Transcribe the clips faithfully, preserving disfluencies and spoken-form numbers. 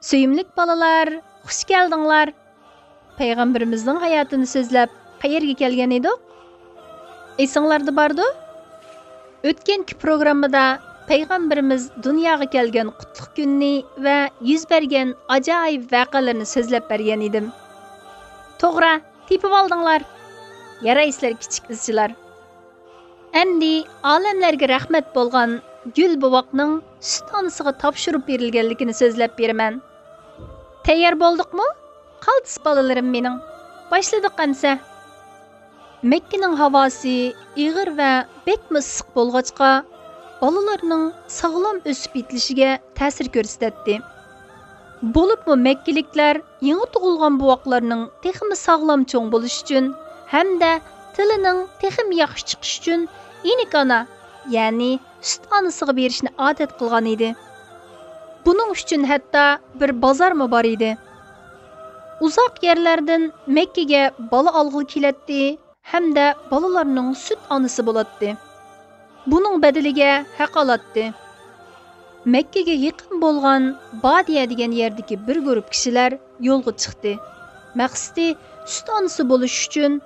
سۆيۈملۈك بالىلار، خۇش كەلدىڭلار. پەيغەمبىرىمىزنىڭ ھاياتىنى سۆزلەپ، قەيەرگە كەلگەن ئىدۇق؟ ئېسىڭلاردا باردۇ؟ ئۆتكەنكى پروگراممىدا پەيغەمبىرىمىز دۇنياغا كەلگەن قۇتلۇق كۈنىنى ۋە يۈز بەرگەن ئاجايىپ ۋەقەلەرنى سۆزلەپ بەرگەن ئىدىم. توغرا، تېپىۋالدىڭلار. يارايسىلەر، كىچىك ئىزچىلار. ئەمدى ئالەملەرگە رەھمەت بولغان گۈل بوۋاقنىڭ سۈت ئانىسىغا تاپشۇرۇپ بېرىلگەنلىكىنى سۆزلەپ بېرىمەن. تەييار بولدۇقمۇ؟ قالتىس بالىلىرىم مېنىڭ. باشلىدۇق ئەمسە. مەككىنىڭ ھاۋاسى ئېغىر ۋە بەكمۇ ئىسسىق بولغاچقا، بالىلارنىڭ ساغلام ئۆسۈپ يېتىلىشىگە تەسىر كۆرسىتەتتى. بولۇپمۇ مەككىلىكلەر يېڭى تۇغۇلغان بوۋاقلارنىڭ تېخىمۇ ساغلام چوڭ بولۇشى ئۈچۈن ھەمدە تىلىنىڭ تېخىمۇ ياخشى چىقىشى ئۈچۈن ئىنىك ئانا، يەنى سۈت ئانىسىغا بېرىشنى ئادەت قىلغان ئىدى. بۇنىڭ ئۈچۈن ھەتتا بىر بازارمۇ بار ئىدى. ئۇزاق يەرلەردىن مەككىگە بالا ئالغىلى كېلەتتى ھەمدە بالىلارنىڭ سۈت ئانىسى بولاتتى. بۇنىڭ بەدىلىگە ھەق ئالاتتى. مەككىگە يېقىن بولغان بادىيە دېگەن يەردىكى بىر گۇرۇپ كىشىلەر يولغا چىقتى. مەقسىتى سۈت ئانىسى بولۇش ئۈچۈن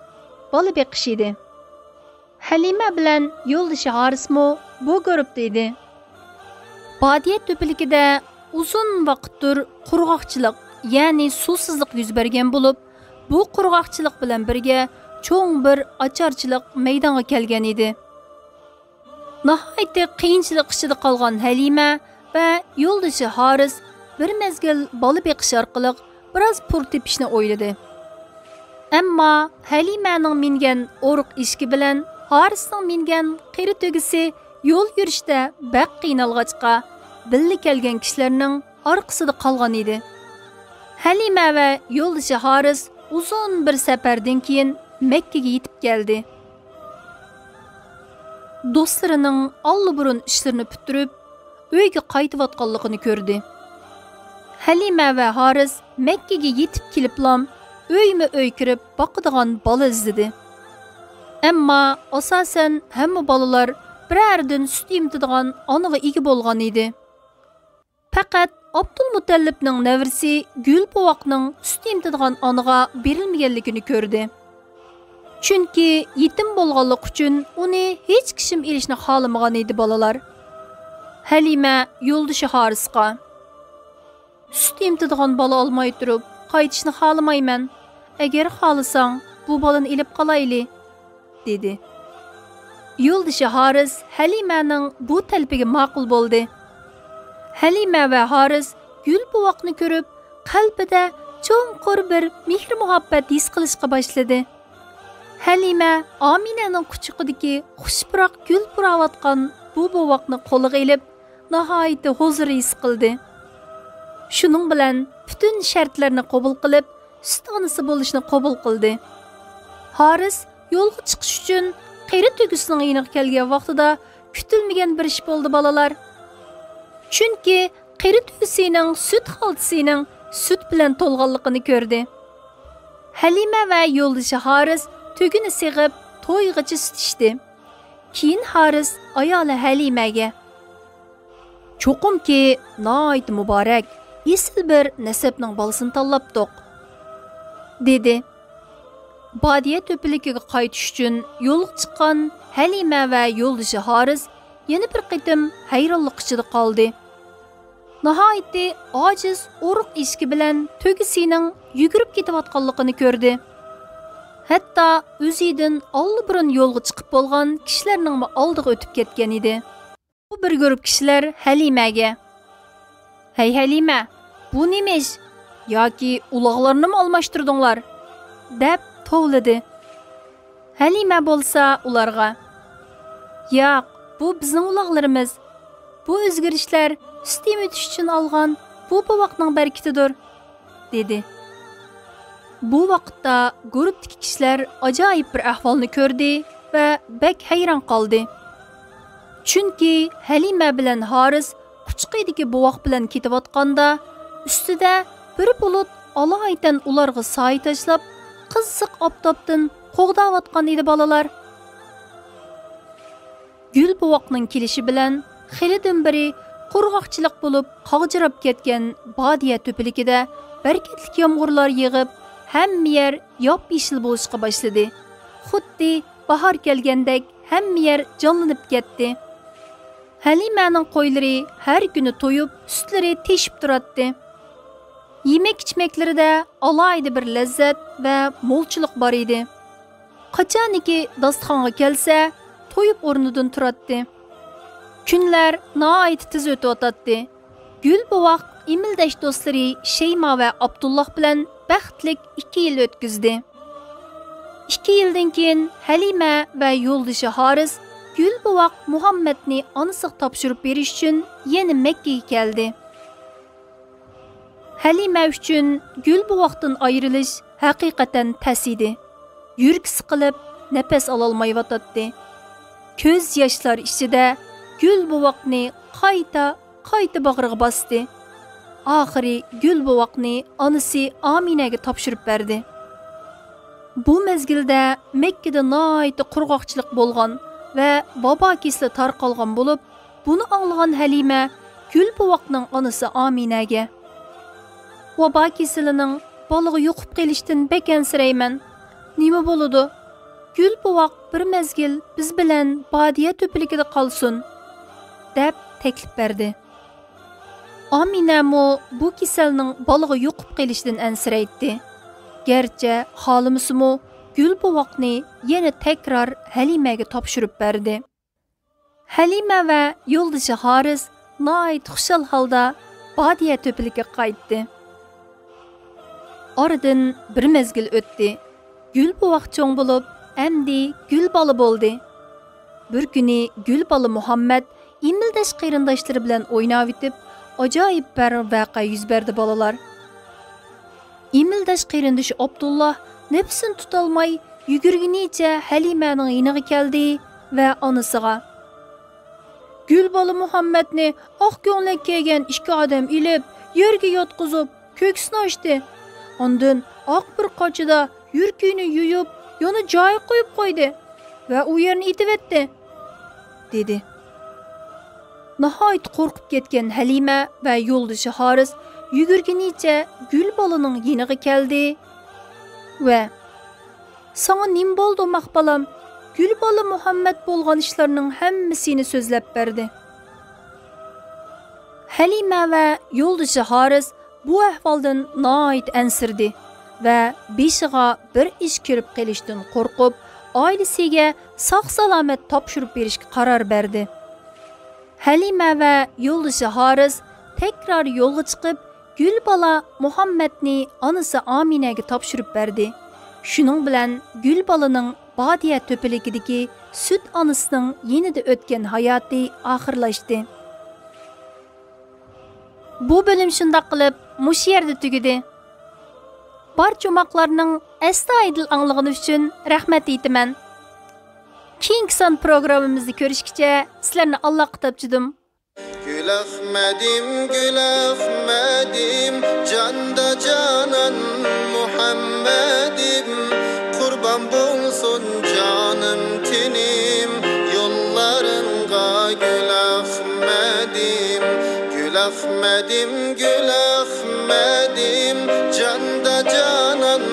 بالا بېقىش ئىدى. ھەلىمە بىلەن يولدىشى ھارىسمۇ بۇ گۇرۇپتا ئىدى. بادىيە تۆپىلىكىدە ئۇزۇن ۋاقىتتۇر قۇرغاقچىلىق، يەنى سۇسىزلىق يۈز بەرگەن بولۇپ، بۇ قۇرغاقچىلىق بىلەن بىرگە چوڭ بىر ئاچارچىلىق مەيدانغا كەلگەن ئىدى. ناھايىتى قىيىنچىلىق ئىچىدە قالغان ھەلىمە ۋە يولدىشى ھارىس بىر مەزگىل بالا بېقىش ئارقىلىق بىراز پۇل تېپىشنى ئويلىدى. ئەمما ھەلىمەنىڭ مىنگەن ئورۇق ئېشىكى بىلەن ھارىسنىڭ مىنگەن قېرى تۆگىسى يول يۈرۈشتە بەك قىينالغاچقا، بىللە كەلگەن كىشىلەرنىڭ ئارقىسىدا قالغان ئىدى. ھەلىمە ۋە يولدىشى ھارىس ئۇزۇن بىر سەپەردىن كېيىن مەككىگە يېتىپ كەلدى. دوستلىرىنىڭ ئاللىبۇرۇن ئىشلىرىنى پۈتتۈرۈپ، ئۆيگە قايتىۋاتقانلىقىنى كۆردى. ھەلىمە ۋە ھارىس مەككىگە يېتىپ كېلىپلام، ئۆيمۇ ئۆي كىرىپ باقىدىغان بالا ئىزدىدى. ئەمما ئاساسەن ھەممە بالىلار بىرەردىن سۈت ئېمىتىدىغان ئانىغا ئىگە بولغان ئىدى. پەقەت ئابدۇلمۇتەللىپنىڭ نەۋرىسى گۈل بوۋاقنىڭ سۈت ئېمىتىدىغان ئانىغا بېرىلمىگەنلىكىنى كۆردى. چۈنكى يېتىم بولغانلىقى ئۈچۈن ئۇنى ھېچكىشىم ئېلىشنى خالىمىغان ئىدى بالىلار. ھەلىمە يولدىشى ھارىسقا، سۈت ئېمىتىدىغان بالا ئالماي تۇرۇپ قايتىشنى خالىمايمەن. ئەگەر خالىساڭ، بۇ بالىنى ئېلىپ قالايلى، دېدى. يولدىشى ھارىس ھەلىمەنىڭ بۇ تەلىپىگە ماقۇل بولدى. ھەلىمە ۋە ھارىس گۈل بوۋاقنى كۆرۈپ، قەلبىدە چوڭقۇر بىر مېھىر-مۇھەببەت ھېس قىلىشقا باشلىدى. ھەلىمە ئامىنەنىڭ قۇچىقىدىكى خۇش پۇراق گۈل پۇراۋاتقان بۇ بوۋاقنى قولىغا ئېلىپ، ناھايىتى ھۇزۇر ھېس قىلدى. شۇنىڭ بىلەن پۈتۈن شەرتلەرنى قوبۇل قىلىپ، سۈت ئانىسى بولۇشنى قوبۇل قىلدى. ھارىس يولغا چىقىش ئۈچۈن قېرى تۆگىسىنىڭ يېنىغا كەلگەن ۋاقتىدا كۈتۈلمىگەن بىر ئىش بولدى، بالىلار. چۈنكى قېرى تۆگىسىنىڭ سۈت خالتىسىنىڭ سۈت بىلەن تولغانلىقىنى كۆردى. ھەلىمە ۋە يولدىشى ھارىس تۆگىنى سېغىپ، تويغىچە سۈت ئىچتى. كېيىن ھارىس ئايالى ھەلىمەگە، چوقۇمكى ناھايىتى مۇبارەك، ئېسىل بىر نەسەبنىڭ بالىسىنى تاللاپتۇق، دېدى. بادىيە تۆپىلىكىگە قايتىش ئۈچۈن يولغا چىققان ھەلىمە ۋە يولدىشى ھارىس يەنە بىر قېتىم ھەيرانلىق ئىچىدە قالدى. ناھايىتى ئاجىز ئورۇق ئېشىكى بىلەن تۆگىسىنىڭ يۈگۈرۈپ كېتىۋاتقانلىقىنى كۆردى. ھەتتا ئۆزىدىن ئاللىبۇرۇن يولغا چىقىپ بولغان كىشىلەرنىڭمۇ ئالدىغا ئۆتۈپ كەتكەن ئىدى. بۇ بىر گۇرۇپ كىشىلەر ھەلىمەگە، ھەي ھەلىمە، بۇ نېمە ئىش؟ ياكى ئۇلاغلارنىمۇ ئالماشتۇردۇڭلار؟ دەپ توۋلىدى. ھەلىمە بولسا ئۇلارغا، ياق، بۇ بىزنىڭ ئۇلاغلىرىمىز. بۇ ئۆزگىرىشلەر سۈت ئېمىتىش ئۈچۈن ئالغان بۇ بوۋاقنىڭ بەرىكىتىدۇر، دېدى. بۇ ۋاقىتتا گۇرۇپتىكى كىشىلەر ئاجايىپ بىر ئەھۋالنى كۆردى ۋە بەك ھەيران قالدى. چۈنكى ھەلىمە بىلەن ھارىس قۇچىقىدىكى بوۋاق بىلەن كېتىۋاتقاندا، ئۈستىدە بىر بۇلۇت ئالايىتەن ئۇلارغا سايە تاشلاپ، قىزىق ئاپتاپتىن قوغداۋاتقان ئىدى، بالىلار. گۈل بوۋاقنىڭ كېلىشى بىلەن خېلىدىن بېرى قۇرغاقچىلىق بولۇپ قاغجىراپ كەتكەن بادىيە تۆپىلىكىدە بەرىكەتلىك يامغۇرلار يېغىپ، ھەممە يەر ياپيېشىل بولۇشقا باشلىدى. خۇددى باھار كەلگەندەك ھەممە يەر جانلىنىپ كەتتى. ھەلىمەنىڭ قويلىرى ھەر كۈنى تويۇپ، سۈتلىرى تېشىپ تۇراتتى. يېمەك-ئىچمەكلىرىدە ئالاھىدە بىر لەززەت ۋە مولچىلىق بار ئىدى. قاچانكى داستىخانغا كەلسە، تويۇپ ئورنىدىن تۇراتتى. كۈنلەر ناھايىتى تېز ئۆتۈۋاتاتتى. گۈلبوۋاق ئىمىلدەش دوستلىرى شەيما ۋە ئابدۇللاھ بىلەن بەختلىك ئىككى يىل ئۆتكۈزدى. ئىككى يىلدىن كېيىن ھەلىمە ۋە يولدىشى ھارىس گۈلبوۋاق مۇھەممەدنى ئانىسىغا تاپشۇرۇپ بېرىش ئۈچۈن يەنە مەككىگە كەلدى. ھەلىمە ئۈچۈن گۈلبوۋاقتىن ئايرىلىش ھەقىقەتەن تەس ئىدى. يۈرىكى سىقىلىپ، نەپەس ئالالمايۋاتاتتى. كۆز ياشلار ئىچىدە گۈلبوۋاقنى قايتا، قايتا باغرىغا باستى. ئاخىرى گۈلبوۋاقنى ئانىسى ئامىنەگە تاپشۇرۇپ بەردى. بۇ مەزگىلدە مەككىدە ناھايىتى قۇرغاقچىلىق بولغان ۋە ۋابا كېسىلى تارقالغان بولۇپ، بۇنى ئاڭلىغان ھەلىمە گۈلبوۋاقنىڭ ئانىسى ئامىنەگە، «ۋابا كېسىلىنىڭ بالىغا يۇقۇپ قېلىشتىن بەك ئەنسىرەيمەن. نېمە بولىدۇ؟ گۈلبوۋاق بىر مەزگىل بىز بىلەن بادىيە تۆپىلىكىدە قالسۇن» دەپ تەكلىپ بەردى. ئامىنەمۇ بۇ كېسەلنىڭ بالىغا يۇقۇپ قېلىشىدىن ئەنسىرەيتتى. گەرچە خالىمىسىمۇ، گۈلبوۋاقنى يەنە تەكرار ھەلىمەگە تاپشۇرۇپ بەردى. ھەلىمە ۋە يولدىشى ھارىس ناھايىتى خۇشال ھالدا بادىيە تۆپىلىكىگە قايتتى. ئارىدىن بىر مەزگىل ئۆتتى. گۈلبوۋاق چوڭ بولۇپ، ئەمدى گۈلبالا بولدى. بىر كۈنى گۈلبالا مۇھەممەد ئىمىلدەش قېرىنداشلىرى بىلەن ئويناۋېتىپ، ئاجايىپ بىر ۋەقە يۈز بەردى، بالىلار. ئىمىلدەش قېرىندىشى ئابدۇللا نەپسىنى تۇتالماي، يۈگۈرگىنىچە ھەلىمەنىڭ يېنىغا كەلدى ۋە ئانىسىغا، «گۈلبالا مۇھەممەدنى ئاق كۆڭلەك كىيگەن ئىككى ئادەم ئېلىپ، يەرگە ياتقۇزۇپ، كۆكسىنى ئاچتى. ئاندىن ئاق بىر قاچىدا يۈرىكىنى يۇيۇپ، يەنە جايىغا قويۇپ قويدى ۋە ئۇ يەرنى ئېتىۋەتتى» دېدى. ناھايىتى قورقۇپ كەتكەن ھەلىمە ۋە يولدىشى ھارىس يۈگۈرگىنىچە گۈلبالىنىڭ يېنىغا كەلدى ۋە، «ساڭا نېمە بولدى، ئوماق بالام؟» گۈلبالا مۇھەممەد بولغان ئىشلارنىڭ ھەممىسىنى سۆزلەپ بەردى. ھەلىمە ۋە يولدىشى ھارىس بۇ ئەھۋالدىن ناھايىتى ئەنسىرىدى ۋە بېشىغا بىر ئىش كىرىپ قېلىشتىن قورقۇپ، ئائىلىسىگە ساق-سالامەت تاپشۇرۇپ بېرىشكە قارار بەردى. ھەلىمە ۋە يولدىشى ھارىس تەكرار يولغا چىقىپ، گۈلبالا مۇھەممەدنى ئانىسى ئامىنەگە تاپشۇرۇپ بەردى. شۇنىڭ بىلەن گۈلبالىنىڭ بادىيە تۆپىلىكىدىكى سۈت ئانىسىنىڭ يېنىدا ئۆتكەن ھاياتى ئاخىرلاشتى. بۇ بۆلۈم شۇنداق قىلىپ مۇشۇ يەردە تۈگىدى. بارچە ئوماقلارنىڭ ئەستايىدىل ئاڭلىغىنى ئۈچۈن رەھمەت ئېيتىمەن. كېيىنكى سان پروگراممىمىزدا كۆرۈشكىچە سىلەرنى ئاللاغا تاپشۇردۇم. گۈل ئەخمەدىم، گۈل ئەخمەدىم، جاندا جانان مۇھەممەدىم، قۇربان بولسۇن جانىم تېنىم يوللارىڭغا، گۈل ئەخمەدىم، گۈل ئەخمەدىم، گۈل ئەخمەدىم، جاندا جانان